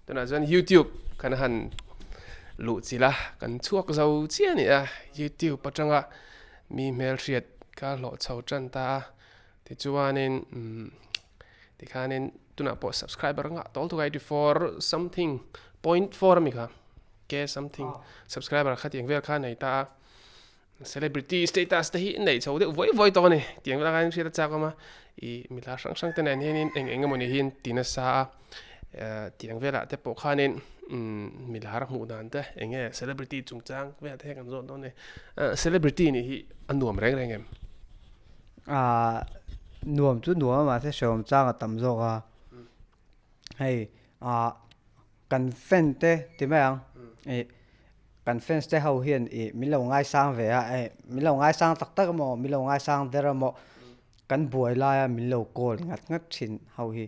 Tunah chuan YouTube kan han luh chilh a, kan chhuak zo chiah a ni a, YouTube atanga mi hmelhriat ka hlawh chho tan ta a, tichuanin umm tikhanin tunah pawh subscriber ngah tawl tuk a 84 something point four ami kha k something subscriber khatiang vel kha nei ta a. Celebrity status te hi neih chho deuh vawi vawi tawh a ni. Tiang vel khan hriat a chak awm a, ih milar hrang hrang te nen hianin eng eng emawni hi an ti nasa a, tiang velah te pawh khanin umm milar hmuh dan te eng nge celebrity chungchang vel te hi kan zawt dawn a ni. Celebrity nih hi a nuam reng reng em? Aaa nuam chu nuam a mahse hrehawm chang a tam zawk a, hei aaa kan fan te ti mai ang ih kan fans te ho hian ih min lo ngaisang ve a eh min lo ngaisang tak tak emaw min lo ngaisang der emaw kan buai laia min lo call ngat ngat thin ho hi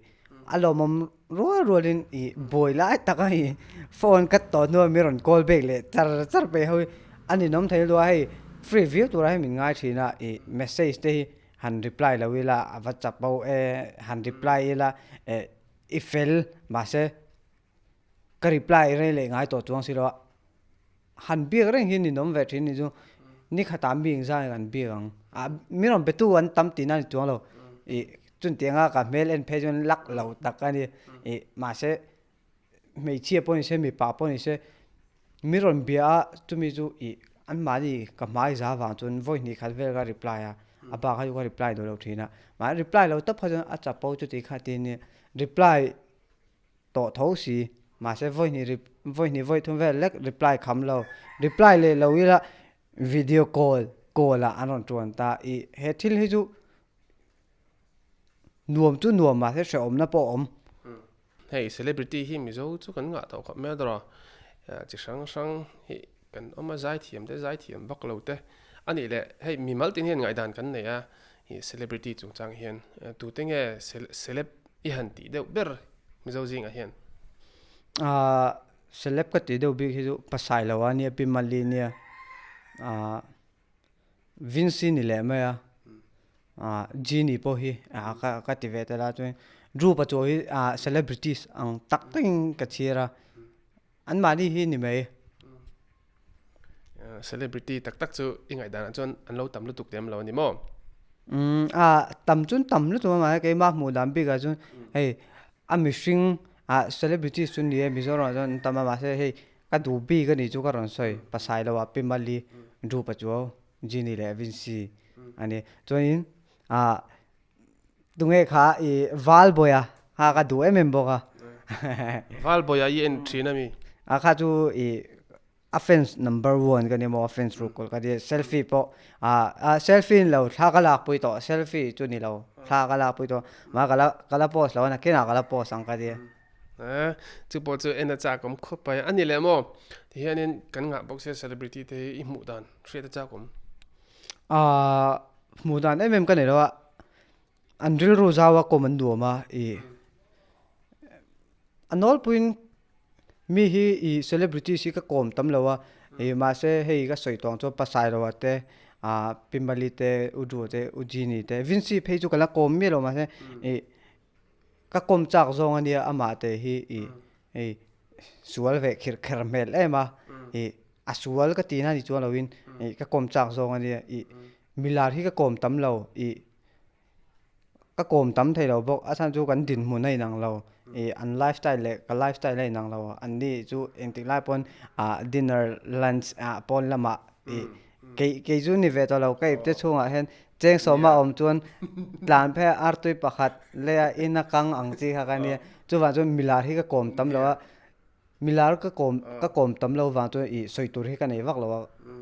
a lawmawm rual rual in ih buai lai tak a ih phone ka tawh hnuah min rawn call back leh char char peih ho hi a ninawm thei luah a hei free viau turah hian min ngai thin a ih message te hi han reply lo ila a va chapo e han reply ila eh I fel, mahse ka reply rei leh ngai tawh chuang si lo a, han biak reng hi ninawm ve thin ni chu, ni khatah mi engzah kan biak ang, ah mi rawn betu an tam tihna a ni chuang lo, ih chutianga ka hmel en phei chuan lak lo tak a ni, ih mahse hmeichhia pawh ni se mipa pawh ni se mi rawn bia a chumi chu ih anmahni ka hmai za vang chuan vawi hnih khat vel ka reply a a bak kha chu ka reply duh lo thin a mahse reply lo tawp kha chuan a chapo chuti kha tin nia reply tawh tho si mahse vawi hnih vawi hnih vawi thum vel lek reply kham lo reply leh lo ila video call call ah an rawn tuan ta ih he thil hi chu nuam chu nuam mahse hrehawmna pawh a awm. Hei celebrity hi Mizo chu kan ngah tawh khawp mai a dawr a, chi hrang hrang hi kan awm a, zaithiam te zaithiam vak lo te a nih leh hei mimal tin hian ngaihdan kan nei a, ih celebrity chungchang hian tute nge celeb i han tih deuh ber Mizo zingah hian? Aaa celeb ka tih deuh bik hi chu Pasai lo a nia Pi Mali nia aaa Vincy ni leh mai a. ah Genie pawh hi ah ka ka ti ve tel a chuan Dhruv-a chu hi ah celebrities ang tak takin ka chhir a anmahni hi ni mai. Celebrity tak tak chu i ngaihdanah chuan an lo tam lutuk lem lo a ni maw? Umm ah tam chuan tam lutuk a mahse keimah hmuh dan bikah chuan hei a mihring ah celebrities chu ni e Mizoramah chuan an tam a mahse hei ka duh bik a nih chu ka rawn sawi pasai loah Pi Mali Dhruv-a chu Genie leh Vincy a ni. Chuanin ah tunge kha i Valboya kha ka duh em em bawk a. Valboya i en thin a mi? A kha chu i a fans number one ka ni maw a fans ruhkawl ka ti. Selfie pawh ah selfie ni lo thla ka lakpui tawh selfie chu ni lo thla ka lakpui tawh mahse ka la ka la post lo a nakinah ka la post ang ka ti. Chu pawh chu en a chak awm khawp mai. A ni leh maw? Tihianin kan ngah bawk sia celebrity te hi i hmuh dan hriat a chak awm. Aaa hmuh dan em em ka nei lo a, an rilru zau a kawm an nuam a ih a nawlpuiin mi hi ih celebrities hi ka kawm tam lo a ih mahse hei ka sawi tawng chuan Pasailoa te ah Pimali te Udru te Ujini te Vincy phei chu ka la kawm miah lo mahse ih Ka kawm chak zawng a nia amah te hi ih hei sual ve khirh kher hmel em a ih a sual ka tihna ni chuan loin ih ka kawm chak zawng a nia ih milar hi ka kawm tam lo ih ka kawm tam thei lo bawk a chhan chu kan dinhmun a inang lo ih an life style leh ka life style a inang lo an ni chu engtik lai pawn ah dinner lunch ah pawn lamah ih kei kei chu ni ve tawh lo ka ipte chhungah hian Cheng sawma awm chuan tlan phei a artui pakhat leh a in a kang ang chi kha ka nia. Chuvang chuan milar hi ka kawm tam lo a, milar ka kawm ka kawm tam lo vang chuan ih sawi tur hi ka nei vak lo a,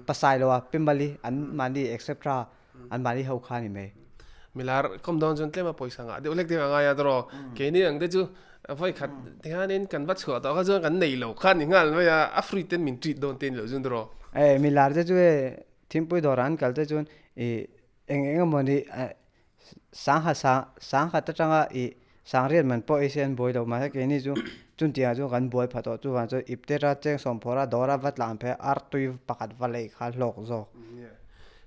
pasai lo a, Pimali an mahni etc an mahni ho kha a ni mai. Milar kawm dawn chuan tlema pawisa ngah deuh hlek deuh a ngai a tawrh aw. Keini ang te chu vawi khat hianin kan va chhuah tawh kha chuan kan nei lo kha a ni nghal mai a, a free ten min treat dawn te a ni lo chuan tawrh aw. E milar te chu e Thingpui dawrah an kal te chuan ih eng eng emaw ni sangha sang sangkhat atanga ih sangriat man pawh ei se an buai lo mahse keini chu chuntiangah chuan kan buai pha tawh chuvang chuan iptera cheng sawmphawra dawra va tlan phei a artui pakhat va lei kha hlawk zawk.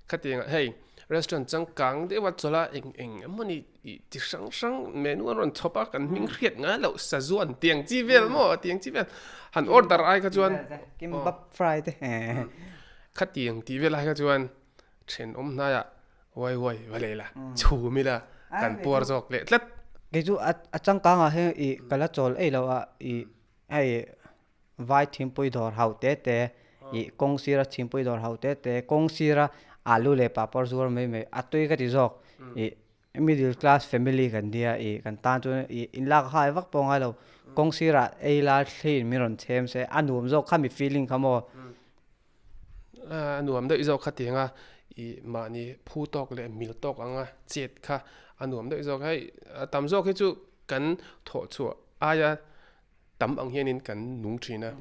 Khatiangah hei restaurant changkang deuh a chawlh a eng eng emawni ih chi hrang hrang menu an rawn chhawp a kan hming hriat ngai loh sazuan tiang chi vel maw tiang chi vel han order ai kha chuan kimbap fry te khatiang tih vel ai kha chuan thenawm hnaiah uai uai va leh la chhum ila kan puar zawk leh tlat. Kei chu a changkang ah hian ih ka la chawl ei lo a ih hei vai thingpui dawr hauh te te ih kawng sira thingpui dawr hauh te te kawng sira alu leh papawr zuar mai mai a tui ka ti zawk ih middle class family kan nia ih kan tan chuan ih inlak hai vak pawh angai lo kawng sirah ei la thliin min rawn chhem se a nuam zawk kha mi feeling kha maw. A nuam daih zawk kha tiang a ih mahni phu tawk leh mil tawk anga chet kha a nuam daih zawk hei a tam zawk hi chu kan thawh chhuah aia tam ang hianin kan nung thin a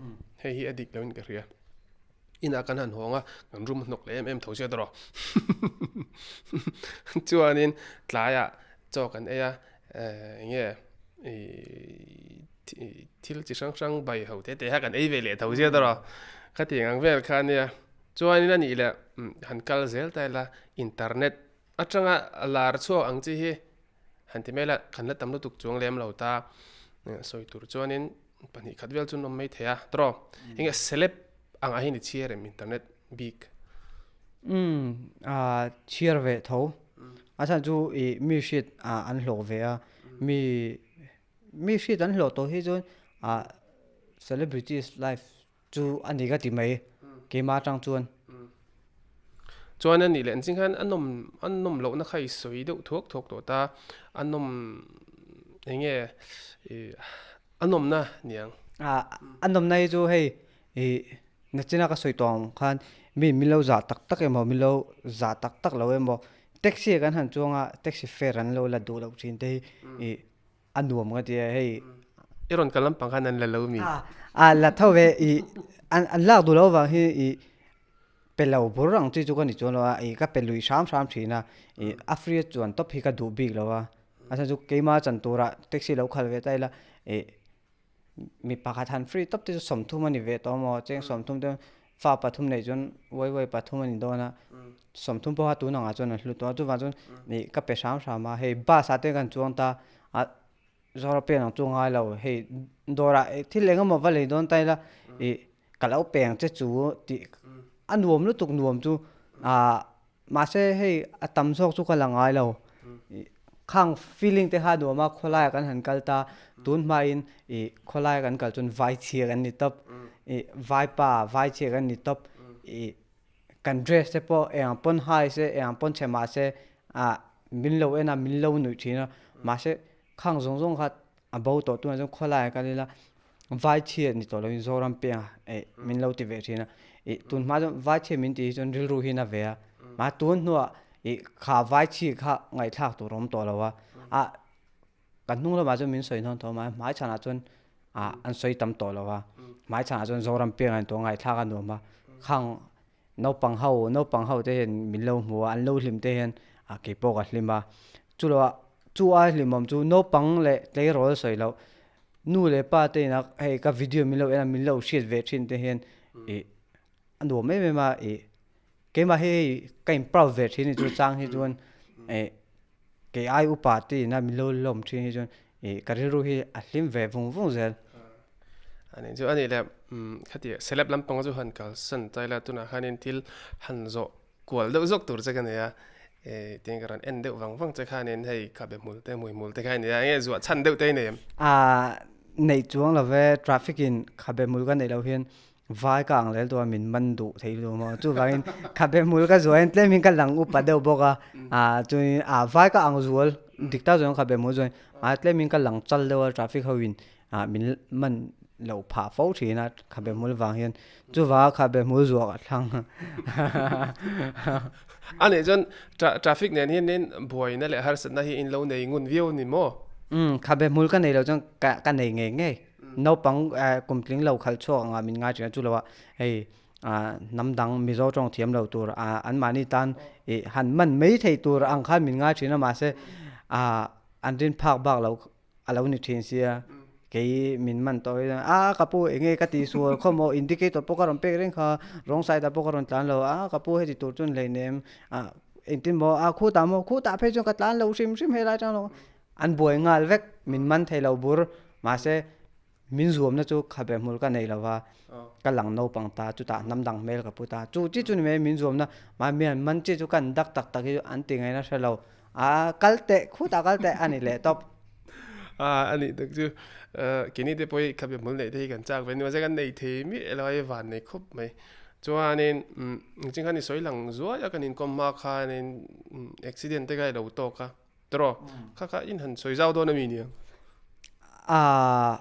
hei hi a dik loin ka hria inah kan han hawng a kan room hnawk leh em em tho sia tawh chuanin tlaiah chaw kan ei a eng nge ih thil chi hrang hrang bai ho te te kha kan ei ve leh tho sia tawh khatiang ang vel kha ania chuanin a nih leh han kal zel ta ila internet atanga lar chhuak ang chi hi Han ti mai la, kan la tam lutuk chuang lem lo ta. Sawi tur chuanin pahnih khat vel chu an awm mai thei a, tawrh. Enge celeb angah hian i chhiar em internet bik? Umm, chhiar ve tho. A chhan chu i mi hriat an hlawh ve a, mi mi hriat an hlawh tawh hi chuan celebrities life Chu a ni ka ti mai, keimah atang chuan. Chuan a nih leh engtin khan a nawm a nawm lohna kha i sawi deuh thuak thuak tawh ta, a nawm eng nge ih a nawmna niang. A nawmna hi chu hei ih nachina ka sawi tawh ang khan mi min lo zah tak tak emaw min lo zah tak tak lo emaw taxi ah kan han chuang a taxi fare an lo la duh loh thin te hi ih a nuam ka ti a hei i rawn kal lampang khan an la lo mi a la tho ve i an an lak duh lo vang hi i pe lo bur ang chi chu ka ni chuan lo a i ka pe lui hram hram thin a i a free a chuan tawp hi ka duh bik lo a a chhan chu keima chan turah taxi lo khalh ve ta ila i mi pakhat han free tawp te chu 30 a ni ve tawh maw cheng 30 te fa pathum neih chuan uai uai pathum a ni dawn a 30 pawh kha tun angah chuan an hlu tawh a chuvang chuan ih ka pe hram hram a hei bus ah te kan chuang ta a zawra pen ang chu ngai lo hei dawrah thil eng emaw va lei dawn ta ila ih ka lo pe ang che chu tih a nuam lutuk nuam chu ah Mahse hei a tam zawk chu ka la ngai lo. Khang feeling te kha a nuam a, khawlaiah kan han kal ta, tun hmain ih khawlaia kan kal chuan vai chhia kan ni tawp, ih vaipa vai chhia kan ni tawp, ih kan dress te pawh eng ang pawn hai se eng ang pawn chhe mah se ah min lo en a min lo nuih thin a, mahse khang zawng zawng kha a bo tawh tunah chuan khawlaiah kal ila vai chhia ni tawh loin Zoram pianga eh min lo ti ve thin a ih tun hma chuan vai chhia min tih hi chuan rilru hi na ve a mahse tun hnuah ih kha vai chhia kha ngaihthlak tur a awm tawh lo a ah kan hnung lamah chuan min sawi hnawn tawh a mahse hmai chhanah chuan ah an sawi tam tawh lo a hmai chhanah chuan Zoram pianga in tawh ngaihthlak a nuam a khang Naupang ho, naupang ho te hian min lo hmu a, an lo hlim te hian ah kei pawh ka hlim a. Chu lo ah, chu ai hlimawm chu naupang leh tleirawl sawi loh nu leh pa te ina hei ka video min lo en a, min lo hriat ve thin te hian ih a nuam em em a, ih keimah hi hei ka in proud ve thin a ni chu chang hi chuan ih kei ai upa te ina min lo lawm thin hi chuan Ih ka rilru hi a hlim ve vung vung zel. Ani chu ani le khati celeb lampang chu han kalsan ta ila tunah khanin thil han zawh kual deuh zawk tur che ka nei a tin ka rawn en deuh vang vang che khanin hei khabe hmul te hmui hmul te kha ania enge zuah chhan deuh te i nei em? Neih chuang lo ve traffic in khabe hmul ka neih loh hian Vai ka ang lel tawh a min man duh thei luh maw chuvangin khabe hmul ka zual hian tlem in ka lang upa deuh bawk a ah chuanin ah vai ka ang zual dik tak chuan khabe hmul chuan ah tlem in ka lang chal deuh a traffic ho in ah min man loh phah fo thin a khabe hmul vang hian chuvanga khabe hmul zuah ka thlang. A nih chuan traffic nen hianin buaina leh harsatna hi in lo nei ngun viau ni maw? Umm khabe hmul ka nei loh chuan ka nei ngei ngei. Naupang kum tling lo khalh chhuak anga min ngai thin a, chu loah hei hnam dang Mizo tawng thiam lo tur anmahni tan ih han man mai thei tur ang khan min ngai thin a mahse an rin phak bak lo a lo ni thin sia kei min man tawh hi a ka pu eng nge ka tih sual khaw maw indicator pawh ka rawn pek reng kha wrong side ah pawh ka rawn tlan lo a ka pu heti tur chuan hleinem. Engtin maw a khutah maw khutah phei chuan ka tlan lo hrim hrim helai atang lo an buai nghal vek min man thei lo bur mahse min zuamna chu khabe hmul ka nei lo va ka lang naupang ta chutah hnam dang hmel ka pu ta chu chi chu ni mai min zuamna mahse mi an man chi chu kan dak tak tak hi chu an ti ngaihna hre lo a kal teh khutah kal teh a ni leh tawp. A a nih tak chu keini te pawh hi khabe hmul neih te hi kan chak ve ni mahse kan nei thei miah lo a hei van nei khawp mai. Chuanin engtin khan i sawi lang zuai a kan inkawm hma khanin accident te kha i lo tawk a tawrh kha kha in han sawi zau dawn a mi nia? Aaa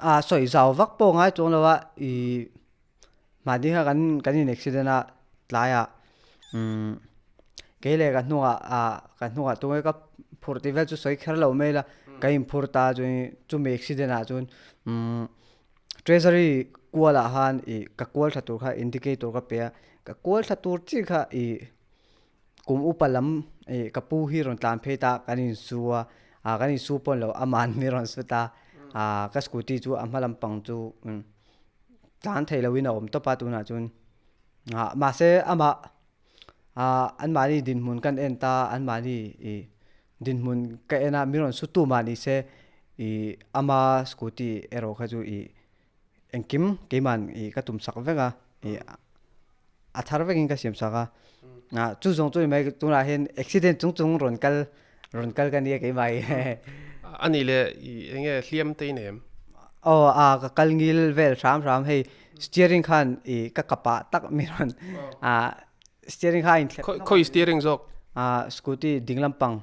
a sawi zau vak pawh ngai chuang lo a ih mahni kha kan kan in accident a tlaiah umm kei leh ka hnungah ah ka hnungah tunge ka phurh tih vel chu sawi kher lo mai ila ka inphur ta chuan chumi accident ah chuan umm Treasury kualah khan ih ka kual tha tur kha indicator ka pe a, ka kual tha tur chi kha ih kum upa lam ih ka pu hi rawn tlan phei ta kan insu a, ah kan insu pawh ni lo aman mi rawn su ta, ah ka scooty chu a hma lampang chu tlan thei loin a awm tawp a tunah chuan ah mahse amah ah anmahni dinhmun kan en ta anmahni ih Dinhmun ka en a, min rawn su tu mah ni se ih ama scooty erawh kha chu ih engkim keiman ih ka tum sak vek a, ih a thar vekin ka siam sak a, ah chu zawng chu ni mai tunah hian accident chung chung rawn kal rawn kal ka nia keimah hi. A nih leh ih eng nge hliam te i nei em? Aw a ka kal ngil vel hram hram hei steering khan ih ka kapah tak min rawn ah Steering kha a inthlep hnawk. Khawi steering zawk? Ah scooty ding lampang.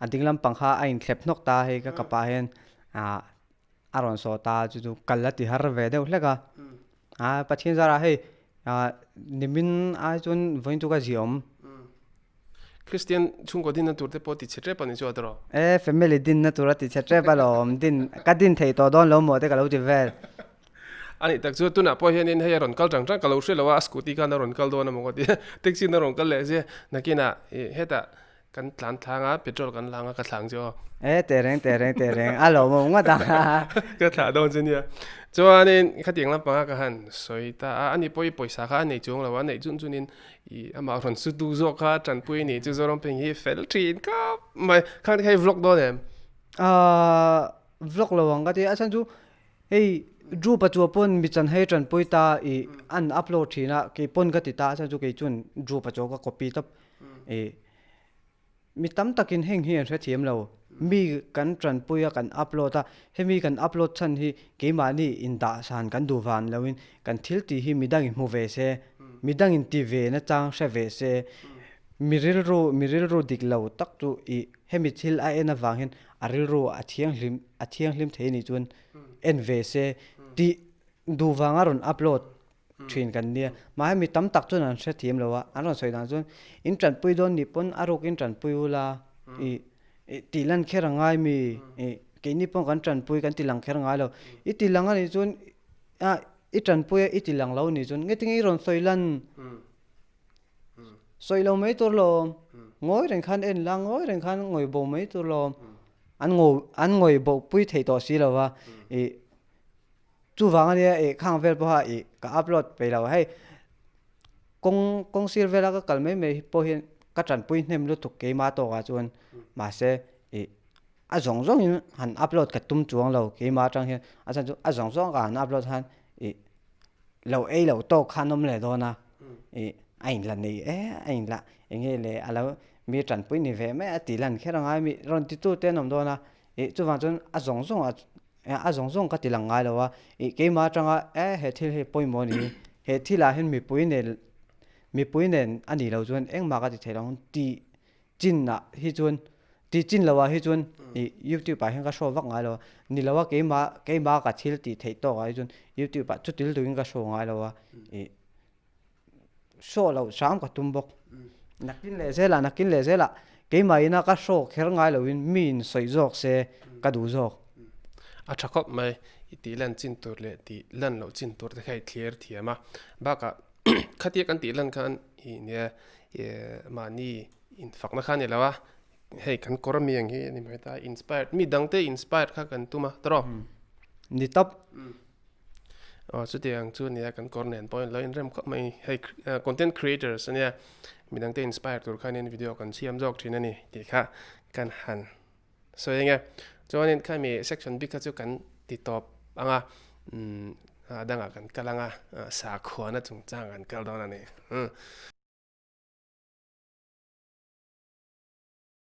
A ding lampang kha a inthlep hnawk ta hei ka kapah hian ah a rawn sawh ta chu chu kal a ti har ve deuh hlek a. Ah Pathian zarah hei ah nimin ai chuan vawiin chu ka ziawm. Kristian chhungkaw dinna tur te pawh ti chhe tep a ni chu a tawrh. E family dinna tur a ti chhe tep alawm din ka din thei tawh dawn lo maw te ka lo ti vel. A nih tak chu tunah pawh hianin hei a rawn kal tang tang ka lo hre lo a, a scooty khan a rawn kal dawn a maw ka ti a, taxi in a rawn kal leh zia nakinah ih hetah kan tlan thlang a, petrol kan lang a ka thlang chu aw. E tehreng tehreng tehreng a lo maw ngawt a. Ka thlah dawn chu nia. Chuanin khatiang lampanga ka han sawi ta a, ani pawh hi pawisa kha a nei chuang lo a, a neih chun chunin ih amah rawn su tu zawk kha tanpui a ni chu Zorampeng hi fel thin khawp mai. Khang te kha i vlog dawn em? Ahh vlog lo ang ka ti a, a chhan chu Hei Drew Pachua pawn mi chan hei tanpui ta i an upload thin a kei pawn ka ti ta a chhan chu kei chuan Drew Pachua ka copy tawp i mi tam takin heng hi an hrethiam lo mi kan tanpui a kan upload a hemi kan upload chhan hi keimahni indahsan kan duh van loin kan thil tih hi midangin hmu ve se midangin ti ve nachang hre ve se mi rilru mi rilru dik lo tak chu i hemi thil a en avang hian a rilru a thianghlim a thianghlim thei anih chuan en ve se tih duh vanga rawn upload thin kan nia mahse mi tam tak chuan an hrethiam lo a an rawn sawi dan chuan in tanpui dawn nih pawn a ruk in tanpui ula ih ih tih lan kher a ngai mi ih keini pawh kan tanpui kan ti lang kher ngai lo i ti lang anih chuan ah i tanpui a i ti lang lo anih chuan nge tinge i rawn sawi lan. Sawi lo mai tur lawm. Ngawi reng khan en la, ngawi reng khan ngawi bo mai tur lawm. An ngaw an ngawi bo pui thei tawh si lo va. Ih chuvang ania ih khang vel pawha ih ka upload peih lo. Hei kawng kawng sir vela ka kal mai mai pawh hian ka tanpui hnem lutuk keimah tawkah chuan mahse ih a zawng zawngin han upload ka tum chuang lo keimah atang hian a chhan chu a zawng zawng ka han upload khan ih lo ei lo tawk khan awm leh dawn a ih a inla nei e a inla eng nge le a lo mi tanpui ni ve mai a tih lan kher angai mi rawn ti tu te an awm dawn a ih chuvang chuan a zawng zawng a a zawng zawng ka ti lang ngai lo a ih keimah atanga e he thil hi pawimawh a ni he thil ah hian mipui nen mipui nen a nih loh chuan engmah ka ti thei lo ang tih chin ah hi chuan tih chin loh ah hi chuan ih youtube ah hian ka show vak ngai lo a ni lo a keimah keimah ka thil tih theih tawk ah hi chuan youtube ah chutil turin ka show ngai lo a ih show loh hram ka tum bawk nakin leh zelah nakin leh zelah keimah ina ka show kher ngai loh in mi in sawi zawk se ka duh zawk. A tha khawp mai i tih lan chin tur leh tih lan loh chin tur te kha i thlir thiam a bakah khatia kan tih lan khan ih nia mahni infakna kha a ni lo a, hei kan kawr ami ang hi a ni mai ta, inspired mi dangte inspired kha kan tum a tawrh. Ni tawp. Aw chutiang chu nia kan kawr nen pawhin lo inrem khawp mai hei content creators ania midangte inspire tur khanin video kan siam zawk thin a ni tih kha kan han sawi eng e. Chuanin khami section bik kha chu kan ti tawp ang a, umm a dangah kan kal ang a, sakhuana chungchang kan kal dawn a ni.